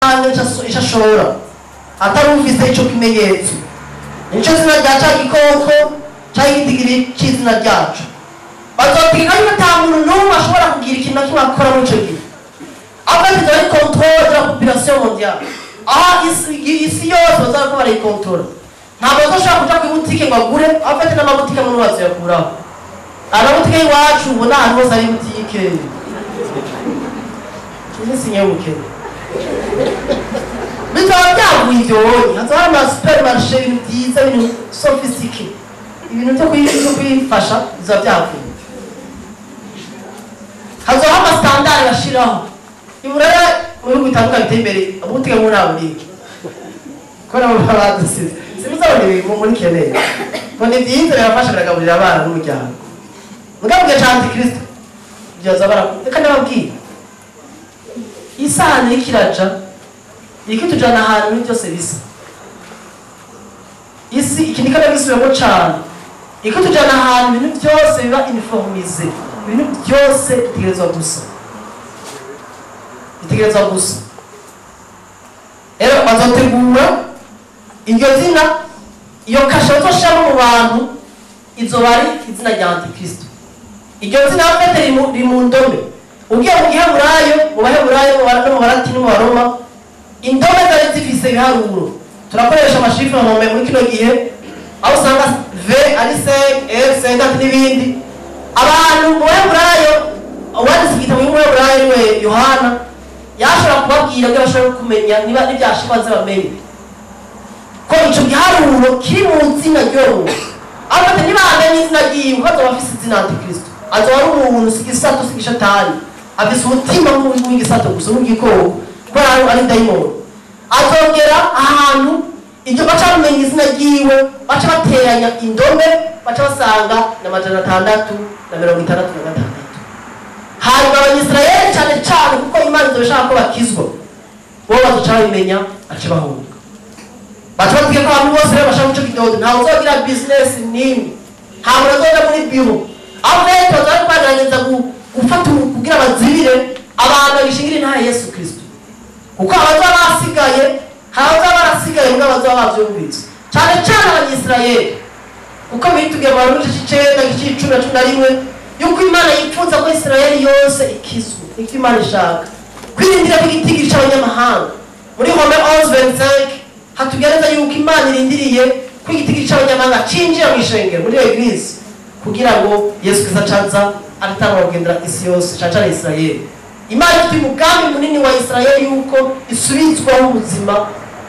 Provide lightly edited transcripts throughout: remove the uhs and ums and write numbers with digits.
Ico ashobora atarumvise ico kimenyetso, nico zina rya ca gikoko canke igitigiri c'izina ryaco. Bazotegeka yuko ata muntu n'umwe ashobora kugira ikintu na kimwe akora muri ico gihe. Après, ils ont contrôle de la population mondiale. Aha isi yose bazaba barayikontorora. Ntabwo bazoshobora kuja kw'ibutike ngo agure, aho afite n'amabutike amwe bazoyakuraho. Amabutike y'iwacu ubona ahantu hose ari butike. Izi si nyabukene. Bizaba byaguye ivyo wonye. Hazoba hari ama supermarché, ibintu vyiza, ibintu sophistiqué. Ibintu vyo kwifasha bizoba byaguye. Hazoba ama standard bashiraho. Iburaya mu bihugu bitandukanye biteye imbere, amabutike mu nta bubiko. Ko nabo baba badusize. Simuzabona ibintu muri keneye. Ngo ni vyiza, birafasha, biragaburira abana n'umuryango. Mugabo mu gihe ca Antikristo byoza bara reka ndababwira. Isahani iriko iraja, iriko itujana ahantu ibintu byose bisa. Isi iki niko ndagisubiramo cane. Iriko itujana ahantu ibintu byose biba uniformisé. Ibintu byose bitegerezwa gusa. Bitegerezwa gusa. Rero bazotegura iryo zina, iyo cachet bazoshiramo mu bantu izoba ari izina rya Antikristo. Iryo zina bafite riri mu ndome. Ugiye mu Giheburayo, mu Baheburayo, no mu Balatini, mu Baroma, indome zari zifise ibiharuro. Turakoresha ama chiffres romains muri kino gihe, aho usanga V ari 5, R 50 n'ibindi. Abantu mu Baheburayo, uwanditse igitabo y'Umuheburayo niwe Yohana, yashobora kubabwira ngo bashobore kumenya niba n'ibyashikwa baze bamenye ko ico giharuro kiri mu zina ry'uwo muntu. Aho niba bamenye izina ryiwe, ko azoba afise izina Antikristo. Azoba ari umuntu, si igisato, si igishatani. Afise umutima w'igisato gusa, w'igikoko, kubera ari dayimoni. Azongera ahantu iryo baca bamenya izina ryiwe, baca bateranya indome, baca basanga na 666. Hanyuma Abanyisirayeli cyane cyane, kuko Imana izoba ishaka ko bakizwa, bo bazoca babimenya, baca bahunga. Baca batubwiye ko abantu bose rero bashaka guca kidodo, ntawe uzogira business n'imwe, nta muntu azoja muri biro. Aho rero baza bagerageza gufata kugira bazibire abantu babishingira intahe Yesu Kristo, kuko abazoba basigaye, hari abazoba barasigaye mbwa bazoba bavyumvise, cyane cyane Abanyisirayeli, kuko bitubwiye mu Baroma igice c'icenda, igice c'icumi na 11, yuko Imana yipfuza ko Isirayeli yose ikizwe. Niko Imana ishaka kwirindira ko igitigiri c'abanyamahanga. Muri Romains 11:25 hatubwira neza yuko Imana irindiriye ko igitigiri c'abanyamahanga cinjira mu ishengero, muri église, kugira ngo Yesu Kristo acaza aratangura kugendera isi yose, cane cane Isirayeli. Imana ifite umugambi munini wa Isirayeli yuko isubizwaho ubuzima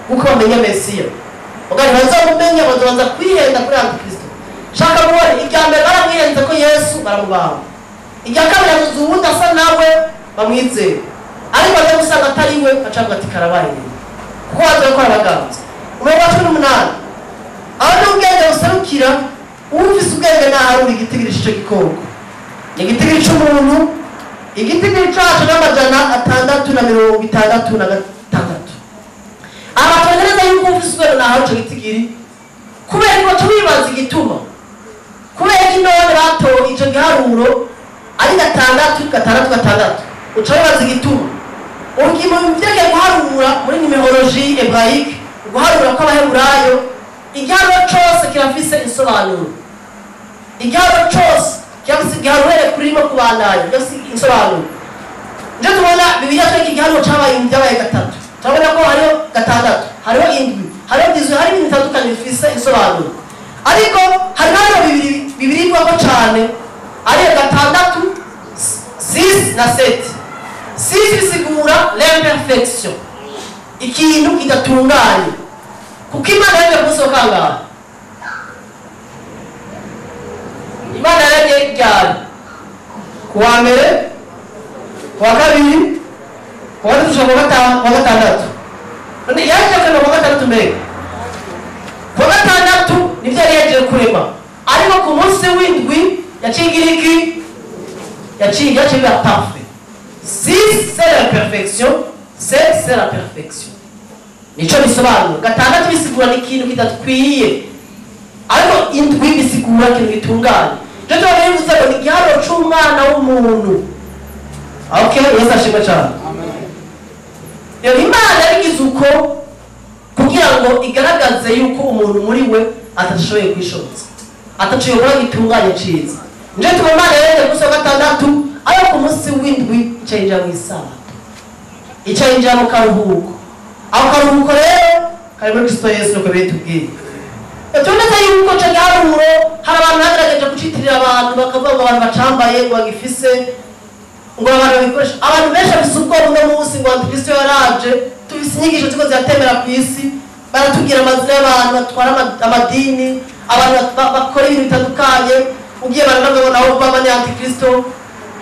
kuko bamenya Mesiya. Mugabo ntibazomumenya, bazobanza kwihenda kuri Antikristo. Shaka mubone, irya mbere baramwihenze ko Yesu, baramubamba. Irya kabiri azuza uwundi asa nawe, bamwizere, ariko baza gusanga atari we, bacavuga ati karabaye, kuko baza gukora abaganza. Umurongo wa 18: aho ni ubwenge buserukira. Uwufise ubwenge naharura igitigiri c'ico gikoko, ni igitigiri c'umuntu, igitigiri caco n'666. Aha tubona neza yuko ufise ubwenge naharura ico gitigiri. Kubera ko tubibaza igituma, kubera ko none batoye ico giharuro ari gatandatu gatandatu gatandatu, uca wibaza igituma. Ugiye mu vyerekeye guharura muri numérologie hébraïque, guharura kw'Abaheburayo, igiharuro cose kirafise insobanuro. Igiharuro cose kirafise igiharuro, uhereye kuri rimwe kubandanya, kirafise insobanuro. Nje tubona Bibiliya twereka igiharuro cabaye byabaye gatatu, turabona ko hariho gatandatu, hariho indwi, hariho 18, hari ibintu bitandukanye bifise insobanuro. Ariko hari ibiharuro bibiri bibirigwako cane, ariyo gatandatu, 6 na 7. 6 bisigura l'imperfection, ikintu kidatunganye, kuko Imana yaremye ku munsi wa kangahe? Imana yaremye ryari? Ku wa mbere, ku wa kabiri, ku wa gatatu, ku wa gatanu, ku wa gatandatu. None yaje kurema ku wa gatandatu? Mbega ku wa gatandatu nibyo yari yagiye kurema, ariko ku munsi w'indwi yaciye igira iki? Yaciye biba parfait. 6, c'est la perfection. 7, c'est la perfection. Nico bisobanura. Gatandatu bisigura ni ikintu kidatwiye, ariko indwi bisigura ikintu gitunganye. Icyo tuba bivuze ngo ni igiharuro c'umwana w'umuntu. Okay, Yesu ashimwe cyane. Rero Imana yabigize. uko kugira ngo igaragaze yuko umuntu muri we atashoboye kwishobotsa, atashoboye gukora gitunganye ciza. Nje tuma Imana rero ku munsi wa gatandatu, ayo ku munsi w'indwi ica yinjira mu isabato, ica yinjira mu karuhuko. Ako karuhuko rero kari muri Kristo Yesu, nuko bitubwiye. Tubonetse yuko ico giharuro hari abantu bagerageje gucitirira abantu, bakavuga ngo abantu bacambaye, ngo bagifise, ngo abantu babikoresha. Abantu benshi bafise ubwoba uno munsi ngo Antikristo yaraje. Tufise inyigisho ziriko ziratemera ku isi, baratubwira amazina y'abantu batwara amadini, abantu bakora ibintu bitandukanye. Ugiye baranavuga ngo nabo baba ni Antikristo.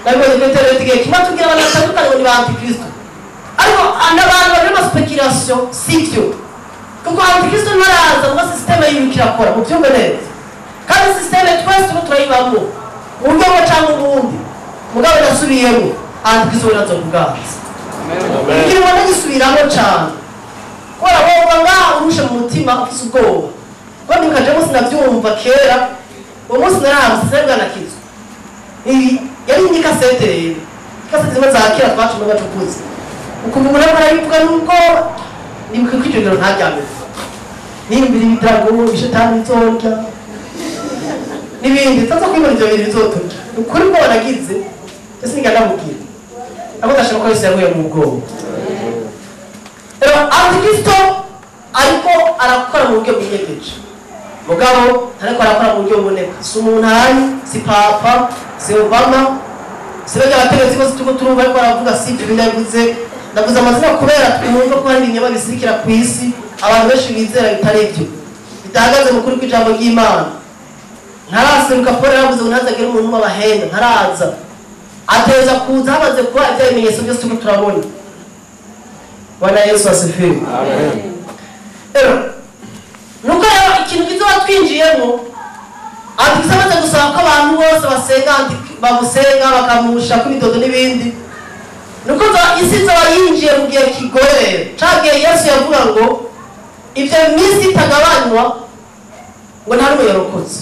Nabibonye kuri interineti igihe kimwe, batubwira abantu batandukanye ngo ni ba Antikristo, ariko n'abantu bari mu speculation, sivyo, kuko Antikristo ntaraza ngo système yiwe irakora. Mubyumve neza, kandi système twese turiko turayibamo mu buryo bumwe cyangwa ubundi. Mugabo ndasubiyemo, Antikristo we nazo kuganza kugira ngo ndagisubiramo cyane, kubera wowe ngaha urushe mu mutima, ufise ubwoba. Kuko ndibuka jewe munsi navyumva kera, uwo munsi narahamse, sinari bwanakizwa. Iyi yari ni kasete rero, kasete zimwe za kera twacuma batukuze, ukumva umuntu ariko arabivuga n'ubwoba. Ndibuka ko icyo gihe ntaryamye, nimbira ibitarago ibishetani bizorya n'ibindi, taza kwibona ivyo bintu bizoturya. Ni ukuri ubwoba nagize, ese nigenda ndamubwira nako ndashaka ko Yesu yaguye mu bwoba. Rero Antikristo ariko arakora mu buryo bwinyegeje, mugabo ariko arakora mu buryo buboneka. Si umuntu ahari, si papa, si Obama, si barya abategetsi bose turiko turumva ariko aravuga, si ibyo bintu yavuze. Ndavuze amazina kubera twumva ko hari ibinyoma bisirikira ku isi, abantu benshi bizera bitari ibyo, bidahagaze mu kuri kw'ijambo ry'Imana. Ntaraseruka. Paul yaravuze ngo ntazagire umuntu umwe abahenda. Ntaraza, ateza kuza hamaze kuba ibya bimenyetso byose turiko turabona. Bwana Yesu asifiwe. Rero nuko rero ikintu kizoba twinjiyemo, Antikristo amaze gusaba ko abantu bose basenga bamusenga, bakamusha kw'ibidodo n'ibindi, nuko isi izoba yinjiye mu gihe kigoye. Rero ca gihe Yesu yavuga ngo ivyo minsi itagabanywa, ngo nta n'umwe yarokotse.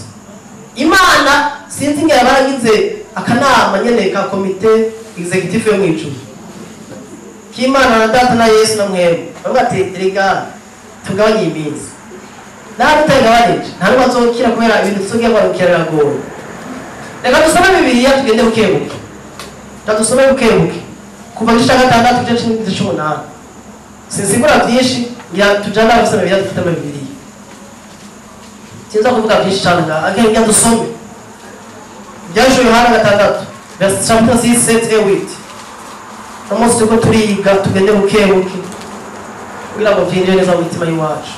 Imana sinzi ingera baragize akanama nyene ka comité exécutif yo mw'ijuru k'Imana na Data na Yesu na mwebwe, bavuga ati: "Erega tugabanye iyi minsi." Nawe utagabanije nta n'umwe azokira, kubera ibintu tuzogiye kwarukira biragoye. Reka dusome Bibiliya, tugende bukebuke. Reka dusome bukebuke kuva igice cya gatandatu, igice cy'igice cy'umunani. Sinsigura byinshi, ngira tujana abasoma Bibiliya, dufite ama Bibiliya. Sinza kuvuga byinshi cyane ngaha, ariko ngira dusome Ibyahishuwe Yohana 6, verset chapitre 6, 7 et 8. Uno munsi turiko turiga, tugende bukebuke kugira ngo byinjire neza mu mitima y'iwacu.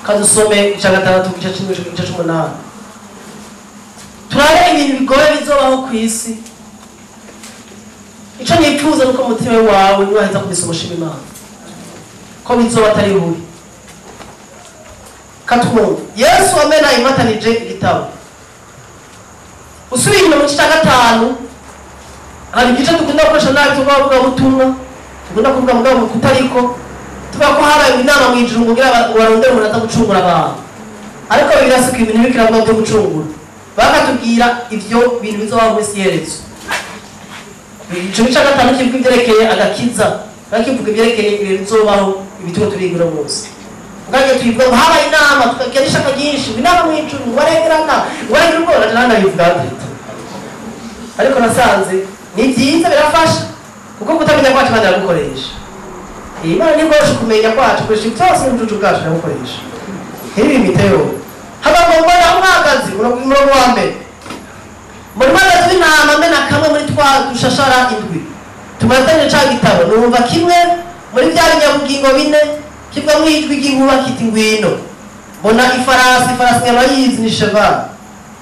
Kadusome igice gatandatu, igice cy'indwi, igice cy'umunani, turabe ibintu bigoye bizobaho ku isi. Icyo nifuza nuko umutima wawe niwaheza kubisoma ushima Imana ko bizoba atari bubi. Katwumva Yesu amena imatanije igitabo. Usubiye inyuma mu gice cya gatanu, hari igice dukunda gukoresha nabi, tuvuga butumwa dukunda kuvuga mugabo kutariko, tuvuga ko habaye inama mu ijuru ngo kugira ngo barondere umuntu aza gucungura abantu. Ariko birasuka ibintu bikiravuga byo gucungura, bakatubwira ivyo bintu bizoba mu isi iherezo. Ico gice cya gatanu kivuga ivyerekeye agakiza, kivuga ivyerekeye ibintu bizobaho, ibitugo turiga uno munsi. Ubwanjye tuyivuga ngo habaye inama, tukagira ishaka ryinshi, ngo inama mu ijuru, ngo baregerana, ngo baregerana ubwoba. Naje nanabivuga gatatu, ariko nasanze ni byiza, birafasha, kuko kutamenya kwacu Imana iragukoresha. Iyi Imana ntikoresha ukumenya kwacu, ikoresha byose n'ubucucu bwacu, iragukoresha. Nk'ibi mitero haba ngo mbona umwagazi, umurongo wa mbere: "Mbona umwagazi w'intama amena kamwe muri twa dushashara indwi tumatanye ca gitabo. Numva kimwe muri bya binyabugingo bine kivuga mu ijwi ry'inkuba kiti: 'Ngwino.' Mbona ifarasi, ifarasi nkaba yizi ni cheval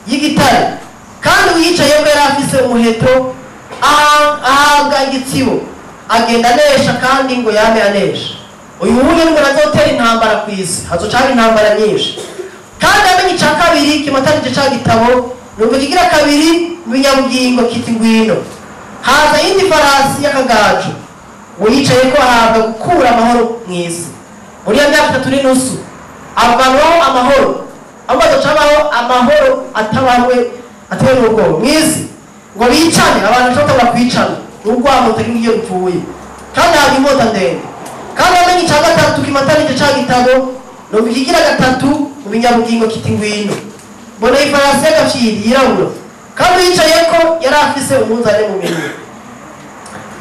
y'igitare, kandi uwiyicayeko yari afise umuheto, ahabwa igitsibo, agenda anesha kandi ngo yame anesha. Uyu wundi ni umuntu azotera intambara ku isi, hazoca haba intambara nyinshi. Kandi amenye icya kabiri kimatanije ca gitabo, numva ikigira kabiri mu binyabugingo kiti: 'Ngwino.' Haza iyindi farasi y'akagaju, uyicaye ko ahabwa gukura amahoro mu isi muri iyo myaka 3.5, avanwaho amahoro, ahubwo hazoca habaho amahoro atabawe atewe n'ubwoba mu isi, ngo bicane abantu, bashobora kwicana n'urwamo rutagira iyo rupfuye, kandi haba inkota ndende. Kandi amenye icya gatatu kimatanije ca gitabo, numva ikigira gatatu mu binyabugingo kiti ngwino. Mbona ifarasi y'agafyiri yirabura, kandi uyicayeko yari afise umunzane mu minwe.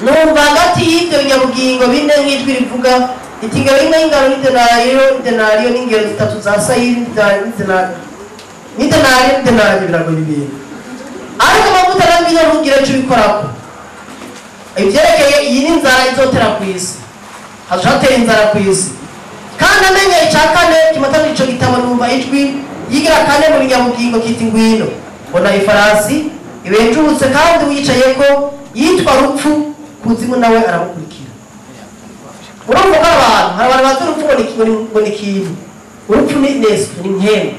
Numva hagati y'ivyo binyabugingo bine nk'ijwi rivuga riti ingero imwe y'ingano n'idenariyo, n'idenariyo n'ingero zitatu za sayiri n'idenariyo n'idenariyo, biragoye ibintu. Ariko amavuta na vino ntugire ico ubikorako. Ivyerekeye iyi ni inzara izotera kw'isi, hazoca hatera inzara kw'isi. Kandi amenye ica kane kimatanije ico gitabo, numva ijwi yigira kane mu binyabugingo kiti ngwino. Mbona ifarasi ibenjutse, kandi uyicayeko yitwa Rupfu, kuzimu nawe aramukurikira. Urumva ko abantu, hari abantu bazi urupfu ngo ni ikintu. Urupfu ni neswe, ni nkene.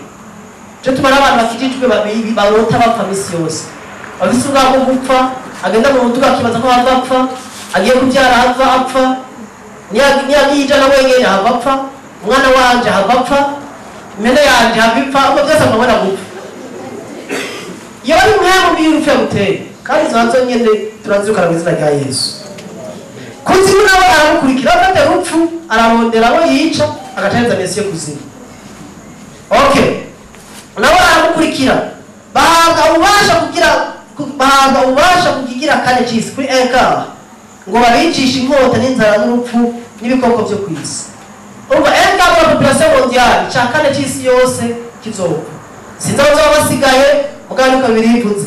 Ico tumara abantu bakijijwe barota bapfa misi yose, bafise ubwabo bwo gupfa, agenda mu muduga akibaza ko hava apfa, agiye kubyara hava apfa, niyagiye ijana wenyene hava apfa, umwana wanje hava apfa, impene yanje hava ipfa, ubwo byose akabona gupfa. Iyo ari mpwemu mbi y'urupfu yaguteye, kandi izo nazo nyene turazirukana mu izina rya Yesu. Kuzimu nawe aramukurikira, afata rupfu ararondera abo yica, agaca mesi yo kuzimu. Okay, nawe aramukurikira. Bahabwa ububasha kukigira kane c'isi, kuri un quart, ngo babicishe inkota n'inzara n'urupfu n'ibikoko vyo kw'isi. Urumva, un quart de la population mondiale, ica kane c'isi yose kizopfa. Sinzi aho bazoba basigaye, mugabo niko birivuze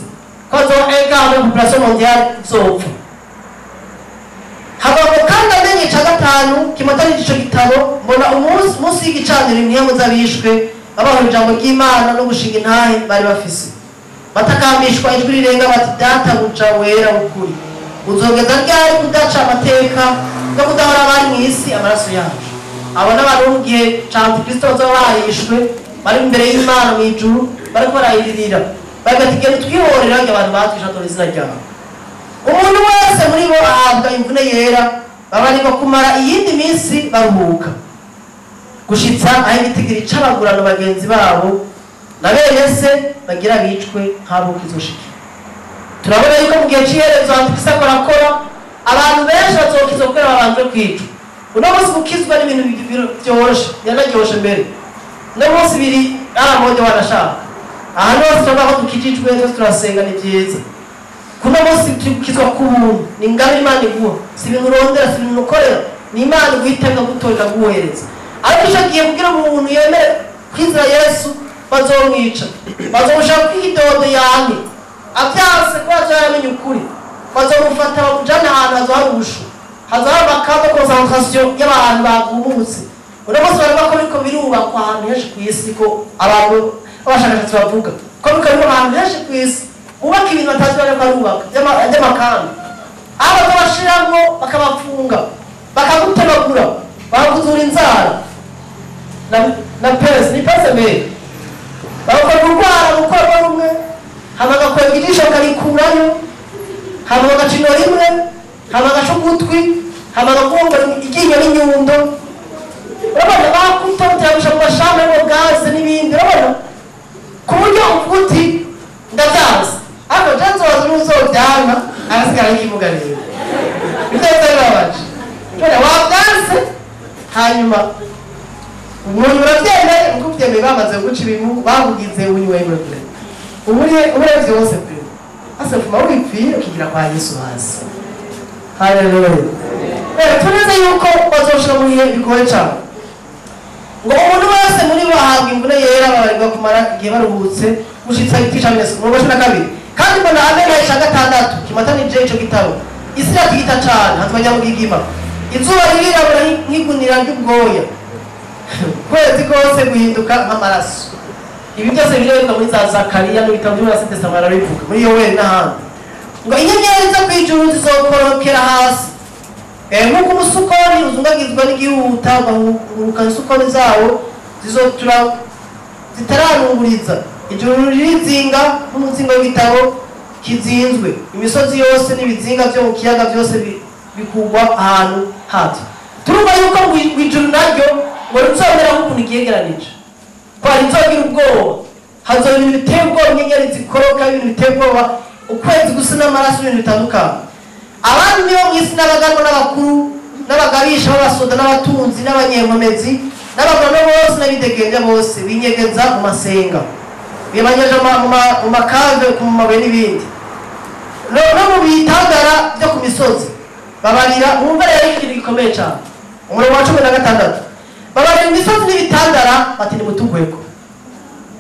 ko hazoba un quart de la population mondiale izopfa. Hagomba kandi amenye ica gatanu kimatanije ico gitabo, mbona umunsi munsi y'igicaniro impwemu z'abishwe babahora ijambo ry'Imana no gushinga intahe bari bafise, batakambishwa ijwi rirenga bati: "Databuja wera w'ukuri, uzogeza ryari kudaca amateka no kudahora abari mu isi amaraso yacu?" Abo n'abantu bo mu gihe ca Antikristo bazoba barishwe, bari imbere y'Imana mu ijuru, bariko barayiririra bavuga ati: "Genda twihorera abantu batwishe, dore izina ryawe." Umuntu wese muri bo ahabwa imvune yera, babarirwa kumara iyindi minsi baruhuka, gushitsa aho igitigiri c'abagurano bagenzi babo na bene se bagira bicwe nk'abo kizoshikira. Turabona yuko mu gihe c'iherezo Antikristo akorakora, abantu benshi bazokizwa kubera babanje kwicwa. Uno munsi gukizwa n'ibintu vyoroshe, biranaryoshe mbere. Uno munsi biri aramode, wanashaka ahantu hose turavuga ko dukijijwe, twese turasenga, ni vyiza. Kuno munsi tukizwa ku buntu, ni ingabire Imana iguha, si ibintu urondera, si ibintu ukorera, ni Imana iguhitamo ikagutora, ikaguhereza. Ariko ico gihe, kugira ngo umuntu yemere kwizera Yesu, bazomwica, bazomushaka kw'idodo yanke avyanse, ko azoba yaramenye ukuri. Bazomufata bamujane ahantu hazohari ubushu, hazohari ama camps de concentration y'abantu bagumutse. Uno munsi baravuga ko biriko birubakwa ahantu henshi kw'isi, ko abantu b'abashakashatsi bavuga ko biriko birubakwa ahantu henshi kw'isi, bubaka ibintu batazi bariko barubaka vy'amakambi, aho bazobashiramwo bakabafunga, bakagutemagura, bakakuzura inzara na pince, ni pince mbere, bagakora urwara rukorwa rumwe, hama bagakwega ijisho bakarikurayo, hama bagaca ino rimwe, hama bagaca ugutwi, hama bagakumva iryinyo n'inyundo. Urabona bakutoteranisha mu mashamba y'uwo gaze n'ibindi, urabona ku buryo uvuga uti: "Ndavyanse." Ariko je nzoza n'uzovyanka arasigara n'ikimuga. Rero biteza bibabaje none wavyanse, hanyuma umuntu uravyemeye, uko uvyemeye bamaze guca ibintu babugize unywemwe, ubure ubure vyose pe, ase fuma wipfire ukigira kwa Yesu hasi. Haleluya. Tureze yuko bazoshira mu bihe bigoye cane. Ngo umuntu wese muri bo ahabwa imvune yera, babarirwa kumara igihe baruhutse gushitsa igiti ca Yesu. Umurongo wa 12: kandi mbona amena ica gatandatu kimatanije ico gitabo, isi iratigita cane, hatwa nyamugigima, izuba ririrabura nk'igunira ry'ubwoya, kwezi kose guhinduka nk'amaraso. Ibi byose birereka muri za Zakariya n'ibitabo byo muri Ancien Testament, barabivuga muri Yoweli n'ahandi. Ngo inyenyeri zo kw'ijuru zizokorokera hasi, nk'uko umusukoni uzungagizwa n'igihuta ugahuruka isukoni zawo zizotura zitararunguriza. Ijuru ririzinga nk'umuzingo w'igitabo kizinzwe, imisozi yose n'ibizinga byo mu kiyaga byose bikugwa ahantu habyo. Turumva yuko ngo ijuru naryo ngo rizomera nk'ukuntu igihegeranije, ko rizogira ubwoba, hazoba ibintu biteye ubwoba, inyenyeri zikoroka, ibintu biteye ubwoba, ukwezi gusa n'amaraso, ibintu bitandukanye. Abandi bo mu isi n'abaganwa n'abakuru n'abagabisha b'abasoda n'abatunzi n'abanyenkomezi n'abagabo bose n'abidegemvya bose, binyegeza mu masenga, bibanyeje mu makave, ku mabuye n'ibindi, no mu bitandara byo ku misozi. Babarira, mwumve rero ikintu gikomeye cyane, umurongo wa 16, babarira imisozi n'ibitandara bati: "Nimutugweko,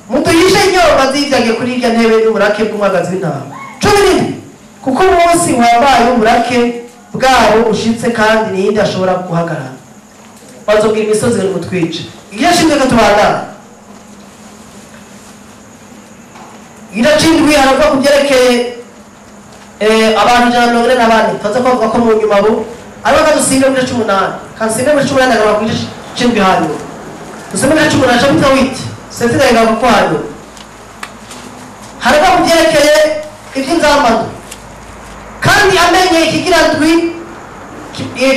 muduhishe inyonga z'ibyagiye kuri irya ntebe n'uburake bw'umwagazi w'intama." 17, kuko umunsi wabaye w'uburake bwabo ushitse, kandi niyindi ashobora guhagarara. Bazobwira imisozi ngo: "Mutwice." Igice c'indwi, reka tubandane. Igice c'indwi haravuga ku byerekeye abantu 144. Tuza kuvuga ko mu nyuma bo, ariko kadusimbe mu gice c'umunani, kadusimbe mu gice c'umunani, agaruka ku gice c'indwi. Hanyuma dusome mu gice c'umunani, chapitre 8, seti, ndagaruka ko hanyuma haravuga ku byerekeye iby'inzambano. Kandi amenye ikigira ndwi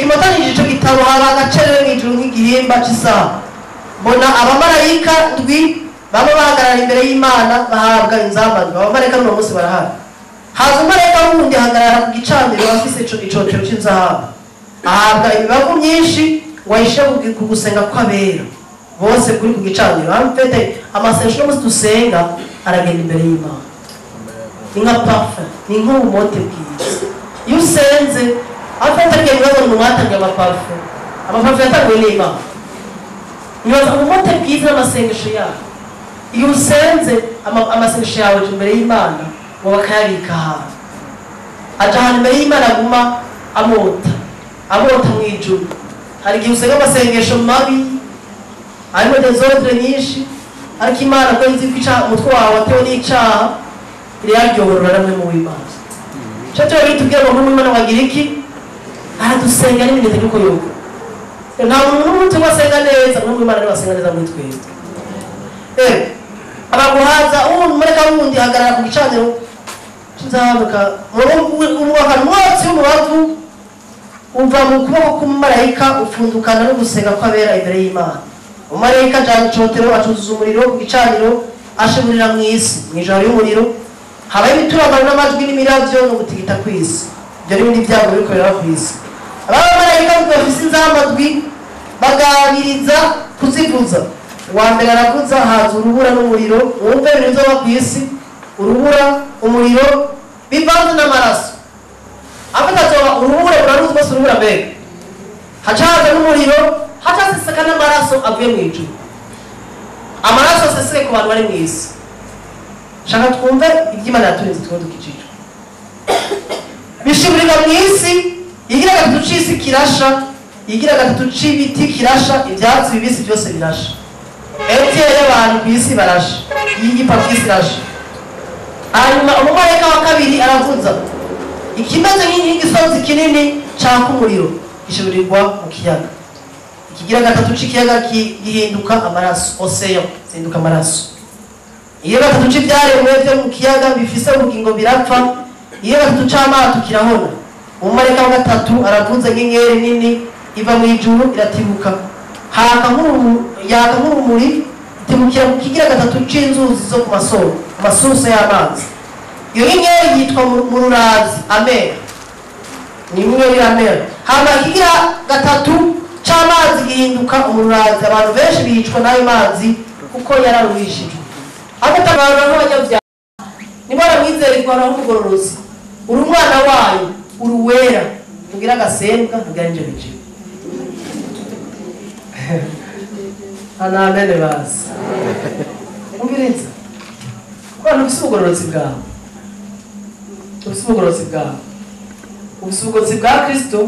kimatanije ico gitabo, haba agacerere mw'ijuru nk'igihimba c'isaha. Mbona abamarayika ndwi baba bahagarara imbere y'Imana, bahabwa inzambano. Abamarayika n'uno munsi barahari. Haza umumarayika wundi ahagarara ku gicaniro, afise icotero c'inzahabu, ahabwa imibavu myinshi ngo ayishire ku gusenga kw'abera bose kuri ku gicaniro. Amfete amasengesho n'umunsi dusenga aragenda imbere y'Imana, ni nka parfum, ni nk'ubumote bwiza. Iyo usenze afite ariko ibibazo ngo mwatangiye amaparfum, amaparfum yatanguwe n'Imana. Nibaza ubumote bwiza n'amasengesho yawe. Iyo usenze, amasengesho yawe aja imbere y'Imana, ngo bakayabika ahantu, aja ahantu imbere y'Imana, aguma amota, amota mu ijuru. Hari igihe usenga amasengesho mabi harimo désordre nyinshi, ariko Imana ko izi ko umutwe wawe watewe n'icaha, irayaryohorora namwe mu w'Imana. Cyo tuba bitubwira ngo nk'umwana wagira iki, aradusenga n'iminete kuko yuko nta muntu n'umwe tuba asenga neza nk'umwe. Imana niwe asenga neza muri twebwe. Abaguhaza umumarayika wundi ahagarara ku gicaniro cy'inzahabuka, umwotsi w'umubavu uva mu kuboko k'umumarayika, upfundukana no gusenga kw'abera imbere y'Imana. Umumarayika ajana icotero, acuzuza umuriro ku gicaniro, ashiburira mu isi. Mu ijoro y'umuriro habaho imituragaro n'amajwi n'imiravyo no gutigita kw'isi. Ibyo n'ibindi byago bikorera ku isi. Abamarayika bafise inzambadwi bagabiriza kuzivuza. Uwa mbere aravuza, haza urubura n'umuriro. Wumve ibintu bizoba ku isi: urubura, umuriro bivanze n'amaraso. Afite azoba urubura, uraruzi rwose urubura mbega, haca haza n'umuriro, haca haseseka n'amaraso avuye mu ijuru, amaraso aseseke ku bantu bari mu isi. Shaka twumve iby'Imana yaturinze tuba dukijijwe. Bishiburika mu isi, igira gatatu c'isi kirasha, igira gatatu c'ibiti kirasha, ivyatsi bibisi byose birasha, etiye y'abantu ku isi barasha, iyigipa ku isi irasha. Hanyuma umumarayika wa kabiri aravuza, ikimeze nk'igisozi kinini caka umuriro gishiburirwa mu kiyaga. Ikigira gatatu c'ikiyaga gihinduka amaraso, océan zihinduka amaraso. Iyo gatatu c'ivyaremwe vyo mu kiyaga bifise ubugingo birapfa, iyo gatatu c'amato kirahona. Umumarayika wa gatatu aravuza, nk'inkeri nini iva mu ijuru iratibuka, haka yaka nk'urumuri, itibukira ku kigira gatatu c'inzuzi zo ku masoko, ku masuso y'amazi. Iyo nyenyeri yitwa Mururazi, amera ni imwe amera. Hama ikigira gatatu c'amazi gihinduka umururazi, abantu benshi bicwa n'ayo mazi kuko yararuhishijwe. Agatabarwa nk'abanyabyaha, niba waramwizera ikora nk'umugororozi, uri umwana wayo, uri uwera, ntugira agasembwa, ntugira n'injebije. Anamene bazi umviriza kubera ufise ubugororotsi bwawe, ufise ubugororotsi bwawe, ufise ubugororotsi bwa Kristo,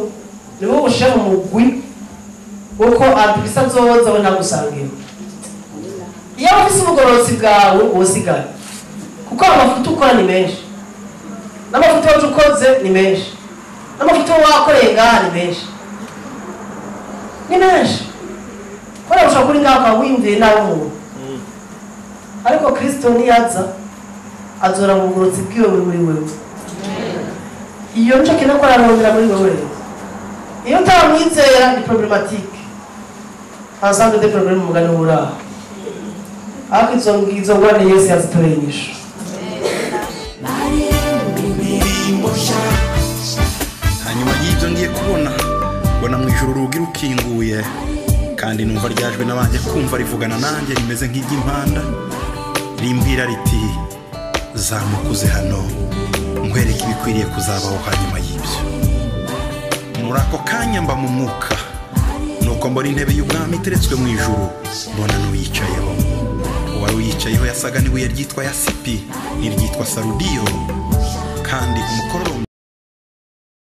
niwo bushira mu mugwi kuko antikristo azoza we ntagusangeho. Iyo ufise ubugororotsi bwawe wosigaye, kuko amafuti ukora ni menshi, n'amafuti wacu ukoze ni menshi, n'amafuti wakoreye ngaha ni menshi, ni menshi. Kubera ushobora kuri ngaha ukaba wiyumviye nabi umuntu, ariko Kristo niyaza azora mu bugororotsi bwiwe buri muri wewe. Iyo nico kintu ko ararondera muri wewe. Rero iyo utamwizera ni problématique, ensemble des problèmes, umugani w'uraho. Ariko izo ngizo ngorane Yesu yazitoreye inyishu. Indirimbo nshya. Hanyuma y'ibyo ngiye kubona Mbona mu ijuru urugi rukinguye, kandi numva ryajwe n'abanje kumva rivugana nanjye rimeze nk'iry'impanda, rimbwira riti: "Zamuka uze hano, nkwereke ibikwiriye kuzabaho hanyuma y'ibyo." Muri ako kanya mba mu mwuka, nuko mbona intebe y'ubwami iteretswe mu ijuru, mbona n'uyicayeho. Uwari uyicayeho yasaga n'ibuye ryitwa yasipi n'iryitwa sarudiyo, kandi umukororombya